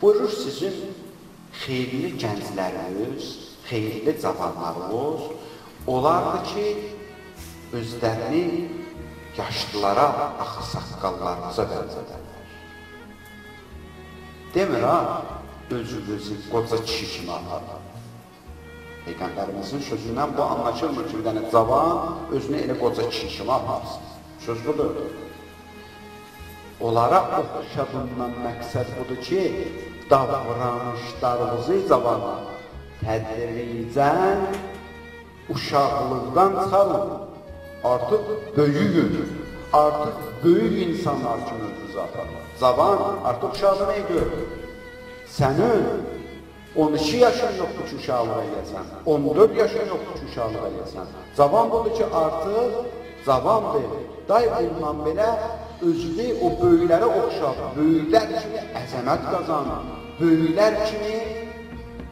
Buyurur, sizin xeyirli gəncləriniz, xeyirli cavanlarınız olardı ki, özlərini yaşlılara, axsaqqallarınıza bənzədərlər. Demir ha, özünüzü qoca kişi kimi aparır. Peyğəmbərimizin sözündən bu anlaşılmır ki, bir dənə cavan özünü elə qoca kişi kimi aparsın. Söz budur. Onlara oxşadığından məqsəd budur ki, davranışlarınızı cavanlar tədricən uşaqlıqdan çıxarın. Artıq böyüyün, artıq böyük insanlar kimi özünüzü aparın. Cavan artıq uşaqlığı deyil. Sənin 12 yaşın yoxdur ki, uşaqlıq eləyəsən, 14 yaşın yoxdur ki, uşaqlıq eləyəsən. Cavan budur ki, artıq cavandır. Day bundan belə özünü o böyüklərə oxşar, böyüklər kimi əzəmət qazan, böyüklər kimi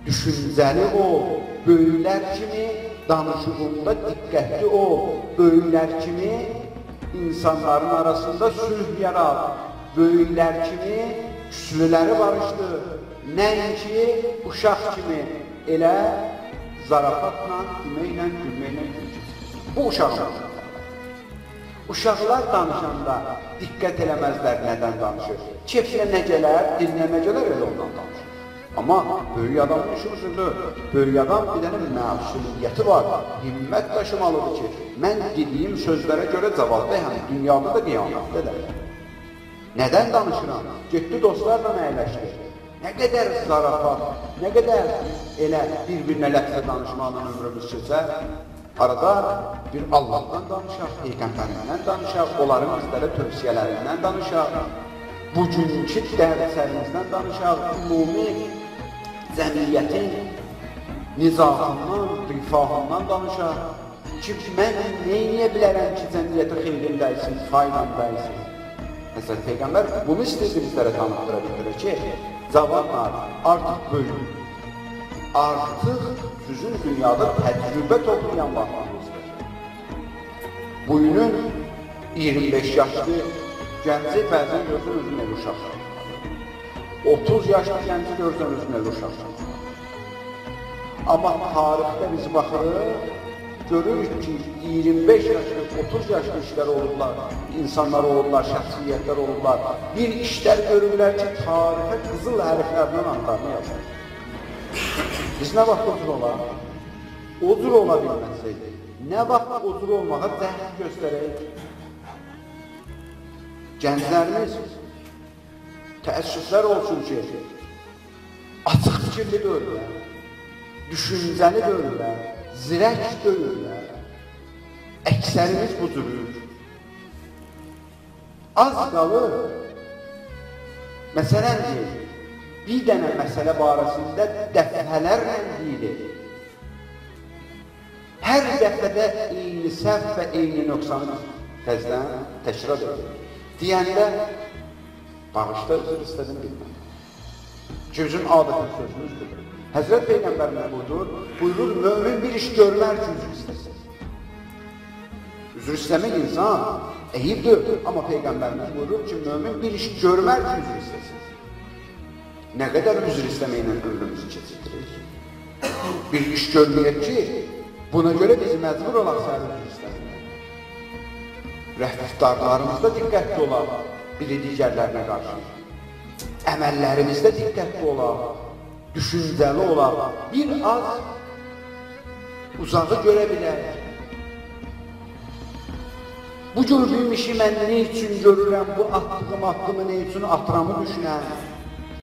düşüncəli ol, böyüklər kimi danışığında diqqətli ol, böyüklər kimi insanların arasında sülh yarat, böyüklər kimi küslüləri barışdır, nəinki uşaq kimi elə zarafatla, deməklə, gülməklə gülür. Bu uşaqlar. Uşaqlar danışanda diqqət eləməzlər nədən danışır. Keyfinə nə gələr, dilinə nə gələr, elə ondan danışır. Amma böyük adamın işi uzundur. Böyük adam bir dənə məsuliyyəti var, himmət daşımalıdır ki, mən dediyim sözlərə görə cavabdayam, dünyada da qiyamətdə də. Nədən danışıram? Getdi dostlarla əyləşdi. Nə qədər zarafat, nə qədər elə bir-birinə ləfzə danışmaqla ömrümüz keçər. Arada bir Allahdan danışaq, Peyğəmbərindən danışaq, onların bizlərə tövsiyələrindən danışaq, bugünkü dərslərimizdən danışaq, ümumi cəmiyyətin nizamından, rifahından danışaq ki, mən neyniyə bilərəm ki, cəmiyyətə xeyrin dəysin, faydan dəysin. Həzrət Peyğəmbər bunu istəyir bizlərə tanıtdıra bildirir ki, cavanlar artıq böyük, artıq sizin dünyada təcrübə toplayan vaxtınızdır. Bugünün 25 yaşlı gənci bəzən görsən özünü elə uşaq. 30 yaşlı gənci görsən özünü elə uşaq. Amma tarixdə biz baxırıq, görürük ki, 25 yaşlı, 30 yaşlı işlər olurlar, insanlar olurlar, şəxsiyyətlər olurlar. Bir işlər görürlər ki, tarixə qızıl hərflərlə adlarını yazır. Biz nə vaxt o cür olar? O cür ola bilməsək, nə vaxt o cür olmağa cəhd göstərək? Gənclərimiz təəssüflər olsun ki, açıq fikirli deyirlər, düşüncəli deyirlər, zirək deyirlər. Əksərimiz bu cürür. Az qalır, məsələn deyir, bir dənə məsələ barəsində dəfələrlə deyilir. Hər dəfədə eyni səhv və eyni nöqsanı təzdən təkrar edilir. Deyəndə, bağışda üzr istədim bilməm. Ki, bizim adətən sözümüz budur. Həzrət Peyğəmbərimiz buyurur, buyurur, mömin bir iş görmər ki, üzr istəsin. Üzr istəmək insan eyibdir, amma Peyğəmbərimiz buyurur ki, mömin bir iş görmər ki, üzr istəsin. Nə qədər üzr istəməklə ömrümüzü keçirdirik. Bir iş görməyək ki, buna görə biz məcbur olaq səhər üzr istəmək. Rəftarlarımızda diqqətli olaq, biri digərlərinə qarşı. Əməllərimizdə diqqətli olaq, düşüncəli olaq, bir az uzağı görə bilərək. Bu gördüyüm işi mən nə üçün görürəm, bu attığım addımı nə üçün atıramı düşünəm.